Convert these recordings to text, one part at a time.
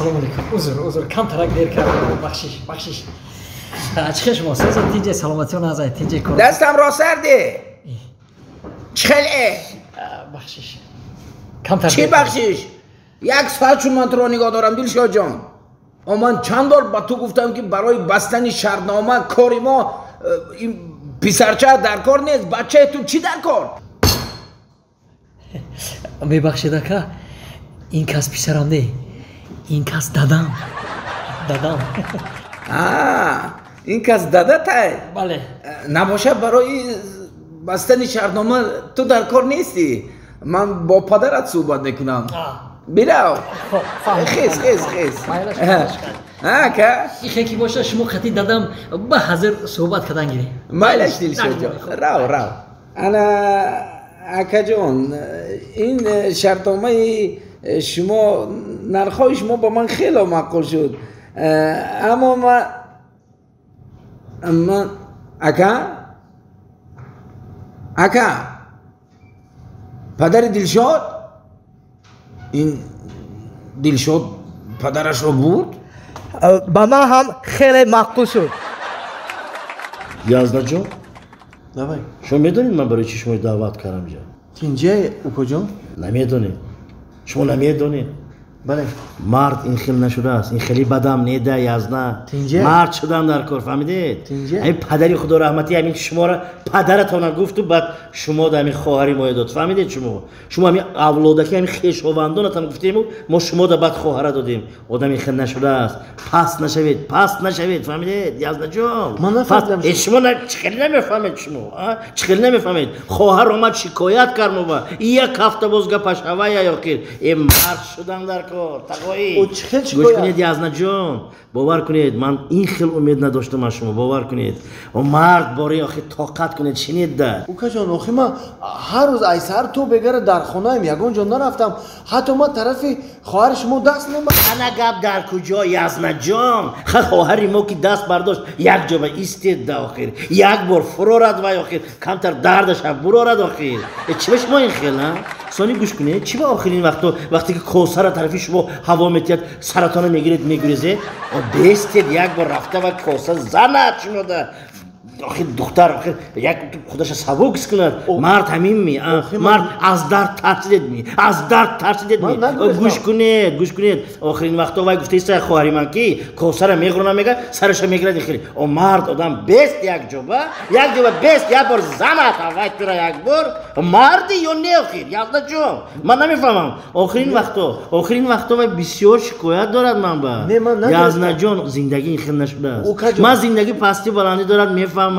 Ассалому алейкум. Узр, камтарак дер кардам. Бахшиш, бахшиш. Чӣ шумо? Соза тинҷе, саломатиён азай, тинҷе кор. Дастам ро сарде. Чихел? Бахшиш. Камтар. Чӣ бахшиш? Як соат шуд ман туро нигоҳ дорам, Дилшод ҷон. Ман чанд бор ба ту гуфтам, ки барои бастани шартнома кори мо ин писарча дар кор нест, бачаи ту чӣ дар кор? Мебахшед, ака, ин кас писарам не, ин кас дадам. Дадам. Ин кас дадатай? Бале. Набошад, барои бастани шартнома ту дар кор нестӣ. Ман бо падарат суҳбат мекунам. Бирав. Хез, хез, хез. Ака? Ихе ки боша, шумо қати дадам ба ҳазир суҳбат кардан гирем. Майлаш, Дилшод ҷон. Рав, рав. Ана, акаҷон, ин шартномаи шумо, нархҳои шумо ба ман хело маъқул шуд. Аммо ман ака? Ака? Падари Дилшод? Ин Дилшод падарашро бурд? Ба ман ҳам хеле маъқул шуд. Яздаҷон? Давай. Шумо медонед, ман барои чӣ шуморо даъват кардам инҷа? Тинҷе, укоҷон? Намедонед. Шумо намедонед. Бале. Мард ин хел нашудааст, ин хеле бадам неда, Язна. Тинҷе? Мард шудан дар кор, фаҳмидед? Тинҷе? Ҳамин падари худо раҳматӣ ҳамин шуморо падаратона гуфту, баъд шумо да ҳамин хоҳари моя дод. Фаҳмидед шумо? Шумо ҳамин авлодаки ҳамин хешовандонатон гуфтему, мо шумо да баъд хоҳара додем. Одам ин хел нашудааст. Паст нашавед, паст нашавед, фаҳмидед? Язнаҷон. Ман нафаҳмидам. Шумо чӣ хеле намефаҳмед шумо? Чӣ хеле намефаҳмед? Хоҳар омад шикоят кард мо ба. Як ҳафта боз гапаш ҳавая охир. Э, мард шудан дар кор, тағоӣ. Гӯш кунед, Язнаҷон, бовар кунед, ман ин хел умед надоштам аз шумо, бовар кунед. Мард бори охир тоқат кунед, шинед да. Укаҷон, охир ман ҳар рӯз ай саҳар то бегара дар хонаам, ягон ҷо нарафтам. Ҳатто ман тарафи хоҳари шумо даст набар. Ана гап дар куҷо, Язнаҷон? Ха, хоҳари мо ки даст бардошт, як ҷо ба истед да охир. Як бор фурорад вай охир, камтар дардаша бурорад охир. Чӣ ба шумо ин хел, а? Сони гӯш кунед, чӣ ба охирин вақто, вақте ки косара тарафи шумо ҳаво метиҳад, саратона мегиред, мегурезед? Бестед, як бор рафта ва коса занад шумо да. Охир духтар, охир як худаша сабук кунад. Мард ҳамин ми, мард аз дард тарсидед ми, аз дард тарсидед ми. Гӯш кунед, гӯш кунед. Охирин вақто вай гуфтаиста хоҳари ман ки косара меғурона мега, сараша мегирад хеле. О, мард одам бест як ҷоба, як ҷоба бест, як бор занад вай тура як бор. Марди ё не охир? Яздаҷон, ман намефаҳмам. Охирин вақто, охирин вақто вай бисёр шикоят дорад ман ба. Язнаҷон, зиндагӣ хел нашудааст. Ман зиндагӣ пастӣ баландӣ дорад, мефаҳмам.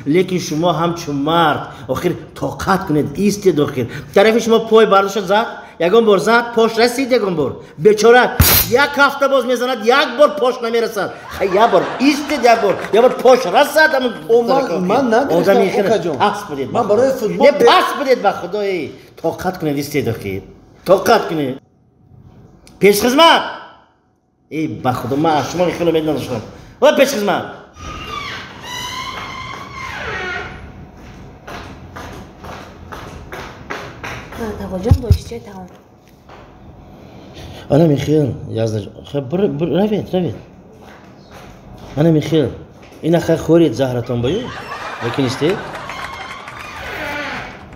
Лекин шумо ҳамчун мард охир тоқат кунед, истед охир. Тарафи шумо пой бардошта зад, ягон бор зад, пош расид ягон бор. Бечора як ҳафта боз мезанад, як бор пош намерасад. Як бор истед, як бор, як бор пош расад. Ман нагирифтам, укаҷон. Пас будед. Ман барои футбол. Не, пас будед ба худои. Тоқат кунед, истед охир. Тоқат кунед. Пешхизмат. Эй, ба худо, ман аз шумо хеле умед надоштам. Ва пешхизмат. Тағоҷон, бо ишчаи таом. Ана Михаил, Язнаҷон, равед, равед. Ана Михаил, ина хай хӯред заҳратон баю? Лекин истед?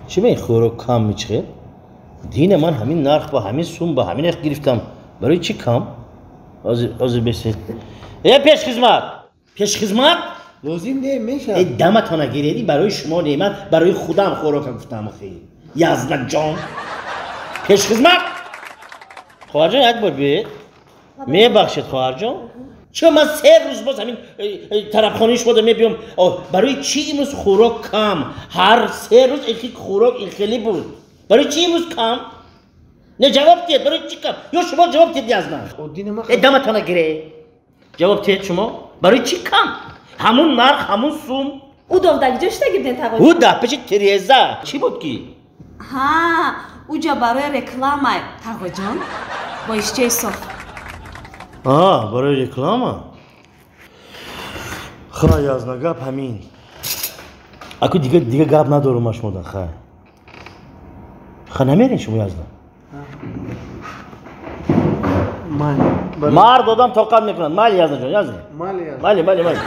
Чӣ ба ин хӯрок кам мечхед? Дина ман ҳамин нарх ба ҳамин сум ба ҳамин нарх гирифтам. Барои чӣ кам? Ҳозир бесед. Э, пешхизмат! Пешхизмат? Лозим не, мешавад. Э, даматона гиред, барои шумо не, ман барои худам хӯрока гуфтам охир. Язнаҷон, пешхизмат! Хоҳарҷон, як бор биёед. Мебахшед, хоҳарҷон. Чӣ ман се рӯз боз ҳамин тарабхонаи шумо мебиём? Барои чӣ имрӯз хӯрок кам? Ҳар се рӯз ин хӯрок ин хеле буд. Барои чӣ имрӯз кам? Не, ҷавоб диҳед, барои чӣ кам? Ё шумо ҷавоб диҳед, Язна. Э, даматона гире. Ҷавоб диҳед шумо. Барои чӣ кам? Ҳамун нарх, ҳамун сум. Ӯ довдаги ҷо шуда гирден, тағоҷон? Ӯ дар пеши тиреза. Чӣ буд ки? Ҳа, уҷа барои реклама, тағоҷон. Бо ишчаи соф. А, барои реклама? Хай, Язна, гап ҳамин. Аку дига гап надорум аз шумо, хай. Хай намерен шумо, Язна? Ман Мард одам тоқат мекунад. Майли, Язнаҷон, Язна. Майли. Майли, майли, майли.